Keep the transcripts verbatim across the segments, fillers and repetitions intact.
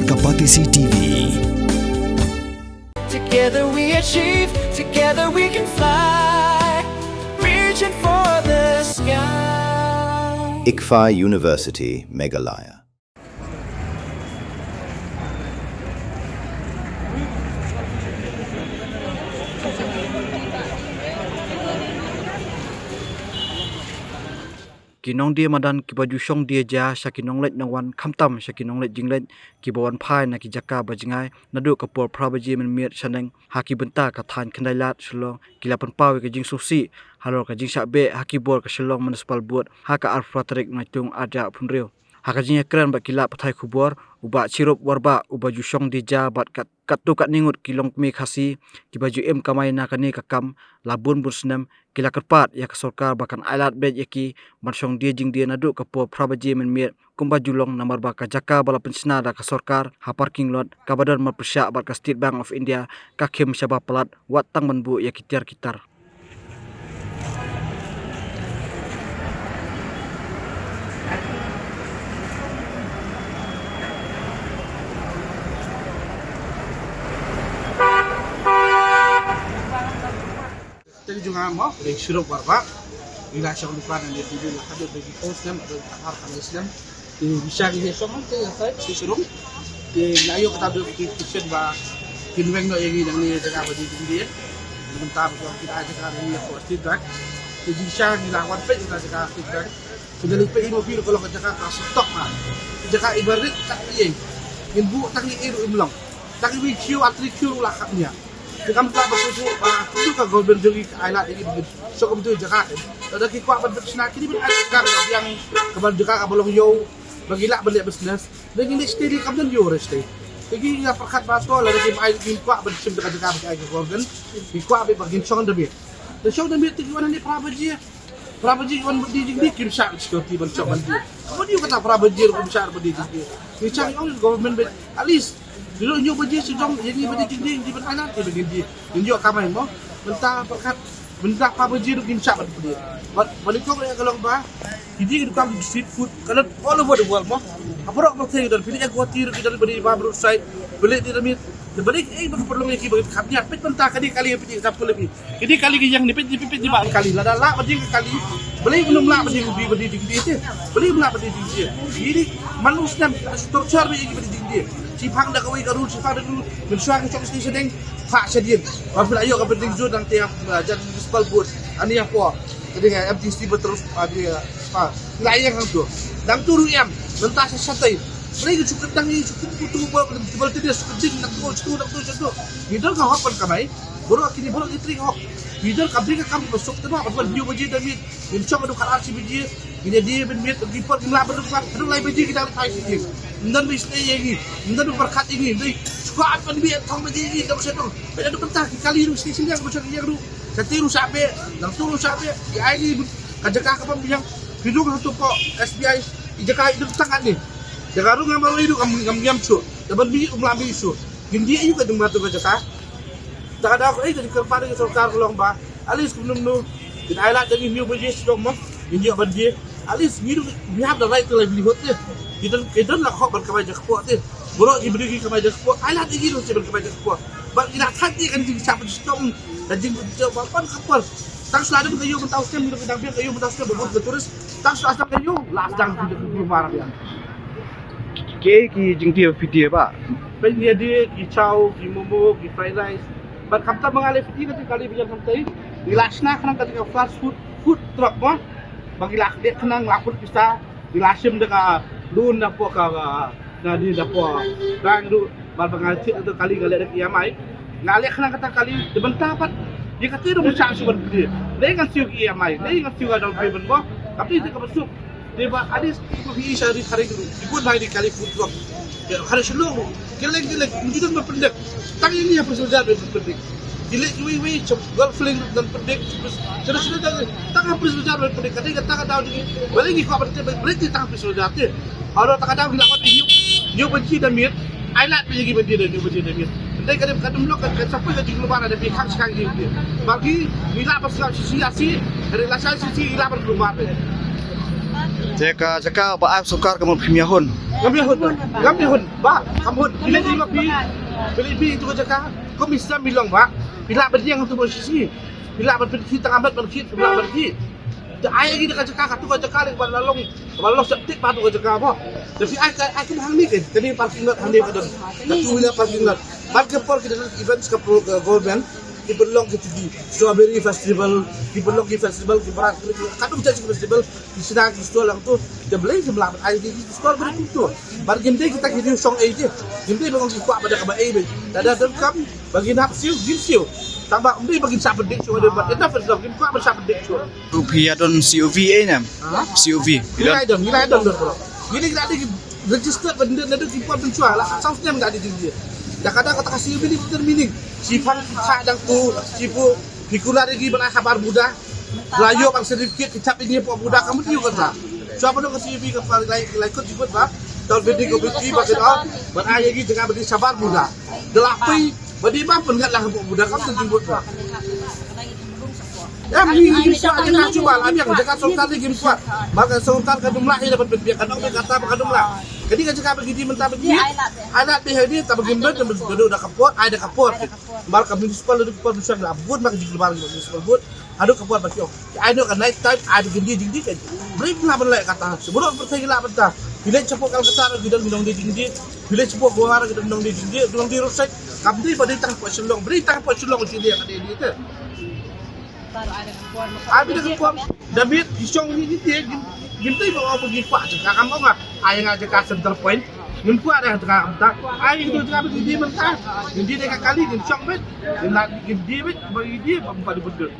Kapatisi T V. Together we achieve, together we can fly. Reaching for the sky. ICFAI University, Meghalaya. Ki nongdie madan kiba ju shong die ja sha ki nongleit nongwan khamtam sha ki nongleit jingleit kiba wan phai na ki jaka ba jngai naduh ka por phra baje mynmiet shaneng ha ki bynta ka thaiñ Khyndai Lad Shillong ki la pynpaw ïa ka jingsngewsih halor ka jingshah beh ha ki bor ka Shillong Municipal Board ha ka arphew tarik Naitung arhajar arphew hynriew. Ha ka jingïakren bad ki lad pathai khubor, u Bah Chirup Warbah uba ju shong die ja bad kat katto katne ngut ki longkmie Khasi kiba ju im kamai na kane ka kam la bun bun snem ki la kyrpad ïa ka sorkar ba kan ailad beit ïa ki ban shong die jingdie naduh ka por phra baje mynmiet kumba ju long namar ba ka jaka ba la pynshna da ka sorkar ha parking lot kaba don marpyrshah bad ka State Bank of India ka khim shaba palat wat tang ban buh ïa ki tiar ki tar. Te jong nga mo, dei Chirup Warbah. Ngi la shong lypa na ne dei la haduh dei ki phew snem, haduh ki arphew snem. Te ngi shah ngi shong te ïa sai, shi shirung. Te ngi la ïoh kata dei ki kisien ba kin weng noh ïa ngi nangne jaka ba dei jingdie. Mynta ba ki la jaka dei ïa ko State Bank. Te ngi shah ngi la wan peit ïa jaka State Bank. Te ngi la peit ïa mo phi ko long jaka ka stok na. Jaka i ba rit tak ïa. Ngin buh tak ïa i ruh im long. Tak ïa i kiew atri kiew la khap nia. Te kam pat ba shu ba tu ka government jong ngi ka ailad ïa ngi bad shu kumtu jaka. Lada ki kwah ban pynshna kini ban ai jaka ka biang ka ban jaka ka ba long ïew ba ngi lah ban leh business. Lada ngi leh sdei kam don ïew re sdei. Te ngi ïa pyrkhat ba to lada kim ai kim kwah ban shim jaka jaka ba ki ai ka government. Ki kwah ba ngin shong da miet. Te shong da miet te ki wan hangne phra baje. Phra baje ki wan bad die jingdie kim shah security ban shong ban die. Ka ban ïoh kata phra baje ruh kim shah bad die jingdie. Ngi shah ngi ong government bad at least Dilo hynñiew baje shu jong ïa ngi ba die jingdie ngi ban ailad ïa ba ngi die. Ngi ïoh kamai mo. Mynta pyrkhat mynta phra baje ruh ngim shah ban plie. Bad ba nyngkong ïa ka long ba ki die ki dukan street food ka don all over the world mo. Ha baroh pyrthei ki don, phi leit ïa Guwahati ruh ki don ba die bam roadside. Phi leit die da miet. Ba die ei ba ka pynlong ïa ki ba ki kham ïa peit mynta ka die kali peit example ïa phi. Ki die kali ki ïeng ne peit die peit die ba kali lada lah ba die kali. Balei ngim lah ba die ba die jingdie te. Balei ngim lah ba die jingdie. Ki die man u snem torture ba ïa ki ba die jingdie. Shipang da kawei ka rule, shipang da rule. Mynshuwa ka shong station ding. Phah shadien. Ba phi la ïoh ka building zone dang te ïa jan municipal board. Ani ïa pho. Ka ding ïa M T C ba terus ba ding ïa. Pha. Phi la ïeng hangto. Dang tu ruh ïam. Mynta sa shatai. Balei ka shu kyrtang ïa shu kyrtang tu ba ba tu ba tu dang tu dang tu. Ngi don ka hok ban kamai. Baroh kine baroh ki trei hok. Ngi don ka bri ka kam ba suk tang ba ban hynñiew baje da miet. Ngin shong haduh khatar shi baje. Ngin ïa die ban miet ki por ngim lah ban duk pat haduh lai baje ki dang phai shi jing. Ym don ba isynei ïa ngi. Ym don ba pyrkhat ïa ngi. Dei shuwa ban miet thong baje ïa ngi dang sha dong. Ba ïa duk mynta ki kali ruh shi shiliang ba sha ïa ruh. Sha te ruh sha be. Dang tu ruh sha be. Ki ai ngi ka jaka ka bym biang. Ki duk hato ko S B I. Ki jaka i duk tang kat ni. Jaka ruh ngam marwei ruh ngam ngam ngiam shuh. Da ban miet um lah miet shuh. Ngin die aïu ka jingma tu ka jaka. Ta ka daw ko ei ka jingkyrpad ka sorkar ka long ba at least kumno kumno kin ai lad da ngi hynñiew baje sdang mo. Ngin ïoh ban die at least ngi ruh we have the right to livelihood te. Ki don ki don la hok ban kamai jakpoh te. Baroh ki briew ki kamai jakpoh ai lad da ngi ruh ban kamai jakpoh. Ba ngi la thait te ka jingshah ban sdang ka jingshah ban pan ka por. Tang shu la don ka ïew mynta u snem ngi ruh ki dang biang ka ïew mynta u snem ba bun ka tourist. Tang shu la sdang ka ïew la sdang ki jingkyrpad. Kiei ki jingdie ba phi die ba? Peit ngi die ki chow, ki momo, ki fried rice. Bad khamtam ba nga leh phi die kata kali ba ïa khamtam. Ngi la shna khnang kata ka fast food, food truck ba. Ba ngi la leh khnang la put pisa. Ngi la shim da ka loan da pdeng ka na die da pdeng bank ruh. Bad ba nga thied kata kali nga leh da ka E M I. Nga leh khnang kata kali da bynta pat. Ïa kata ruh ba shah shu ban plie. Lei ngan siew ka E M I, lei ngan siew ka down payment ba. Kata ïa ka ba suk. Te ba adis ko hi sha ri khare ki bun lai ri kali food truck. Ya khare Shillong. Keleng keleng mujudon ba pendek. Tang ini ha Prince Bazar ba pendek. Ile ki wei wei chap gol fling dan pendek. Sida sida dan tang ha Prince Bazar ba pendek. Kadai kata kata ni. Balik ki ko pendek balik ti tang Prince Bazar te. Aro ta ka dang la wat ïa ïa ba ji da miet. Ai lad ba ïa ba ji da ïa ba ji da miet. Ndai ka dem ka dem lok ka ka sapa ka jing lubar da bi khang shang ïa. Ba ki ni la ba sa shi shi asi. Ka la sa shi shi la ba lubar. Te ka jaka ba ai sorkar ka mon phim ïa hun. Ngam ïa hun, ngam ïa hun, bah, ngam hun. Phi leit hi ma phi, phi leit hi tu ka jaka, kum i Sam i long bah. Phi lah ban ïeng tu ba shisha. Phi lah ban pynkhih tang amat ban khih, phi lah ban khih. Te ai agi da ka jaka, ka tu ka jaka leh ban la long, ban long septic ba tu ka jaka bah. Te phi ai ka, ai ka hangne ka, kane parking lot hangne ka don. Ka two wheeler parking lot. Bad ka por ki don events ka pro, ka government. Ki pynlong ki, ki strawberry festival, ki pynlong ki festival, ki brat, ki, ki, ka dum jait ki festival, ki sna ki stall lang tu, da Blei ki mlak ai ki, ki stall bad ki tu. Bad kim dei kita ki riewshong ei de. Kim dei ba ngin kwah ba da kaba ei bad. Da da donkam ba ngin hap siew, ngin siew. Tang ba kim dei ba ngin sa pyndik shuh, da ba enough is enough, ngin kwah ba sa pyndik shuh. Ruh phi ïa don C O V ei ne em? Ha? C O V. Ngi la don, ngi la don don bro. Ngi la dei register ban don, don ki por mynshuwa la saw snem da dei dei. Da ka da kata ka C O V ni ter meaning. Shi pang sa dang tu, shi pu, phi kular ïa ki ban ai shabar muda. La ïoh ban certificate ki thap ïa ki hapoh muda ka mut ïoh kata. Shuwa ba don ka C O V ka pang lai, lai kot jingmut ba. Taw bidi ko bidi ba kin au, ban ai ïa ki jaka bidi shabar muda. Da la phi, bidi ba pyngat la hapoh muda kam tu jingmut ba. Em, ngi, ngi shuwa jaka cuba la biang, jaka sorkar ni ngim kwah. Ba ka sorkar ka dum lah ïa ban pynbiang, ka dong kata ba ka dum lah. Kadi ka jaka ba ki dei mynta ba ki. Ai lad beh ha ni, ta ba ngim don, ta ba ngim don da ka por, ai da ka por. Ba ka municipal da ka por, municipal la bud, ba ka jingkyrpad municipal bud. Haduh ka por ba ki ong. Ai noh ka night time, ai ba ki dei jingdei ka. Bri phi lah ban leh kata. Sebelum pyrthei ki lah ban ta. Phi leit shapoh Kolkata ki don nongdei jingdei. Phi leit shapoh Goa ki don nongdei jingdei, nongdei roadside. Kam dei ba dei tang hapoh Shillong, bri tang hapoh Shillong jingdei ka dei dei te. Ai bida ka por da bit ki shong ni ni te gim, gim te ba ba ki kwah jaka kam ong ai nga jaka center point. Ngim kwah da jaka kam ta. Ai itu jaka bit di mynta. Ngim di da ka kali ngim shong bit. Ngim la ngim di bit ba di ba ba di betul.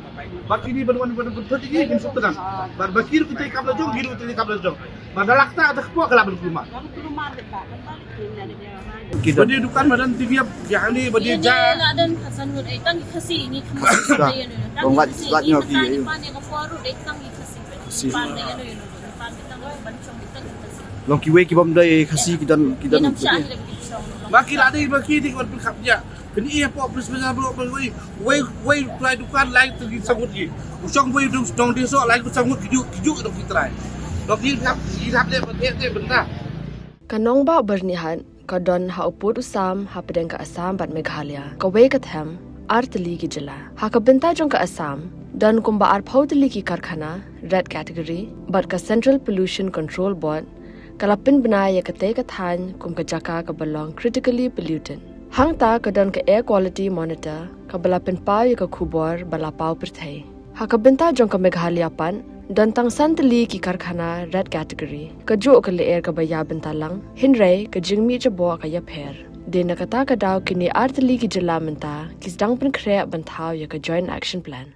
Ba kini ban wan ban betul di ngim suktenan. Ba ba ki ru kita kam la jong, ki ru kita kam la jong. Ba da lak ta da kpo ka la ban kulma. Ba di dukan madan ti biap, ya ni ba di ja. La don Khasi ngut ai tang Khasi ni Khasi. Tong wat wat nyo ki. Khasi. Long kiwei ki bym dei Khasi ki don, ki don. Ba ki la dei ba ki dei ban pynkhap ïa. Pyn-i hapoh Brisbane ba wei, wei, wei trai dukan lai tu ki sangut ki. U shong wei dong dong di so lai ku sangut ki ju, ki ju dong ki trai. Dong ki hap, ki hap dei ban dei dei benda. Ka nongbah Byrnihat ka don ha u pud u sam hapdeng ka Assam bad Meghalaya. Kawei ka them, ar tylli ki jylla. Ha ka bynta jong ka Assam, don kumba arphew tylli ki karkhana red category bad ka Central Pollution Control Board ka la pynbna ïa katei ka thaiñ kum ka jaka kaba long critically polluted. Hangta ka don ka Air Quality Monitor kaba la pynpaw ïa ka khubor ba la paw pyrthei. Ha ka bynta jong ka Meghalaya pat, don tang san tylli ki karkhana red category. Kajuh ka lyer kaba ïa bynta lang, hynrei ka jingmih jaboh ka ïapher. Dei na kata ka daw kine ar tylli ki jylla mynta ki sdang pynkhreh ban thaw ïa ka Joint Action Plan.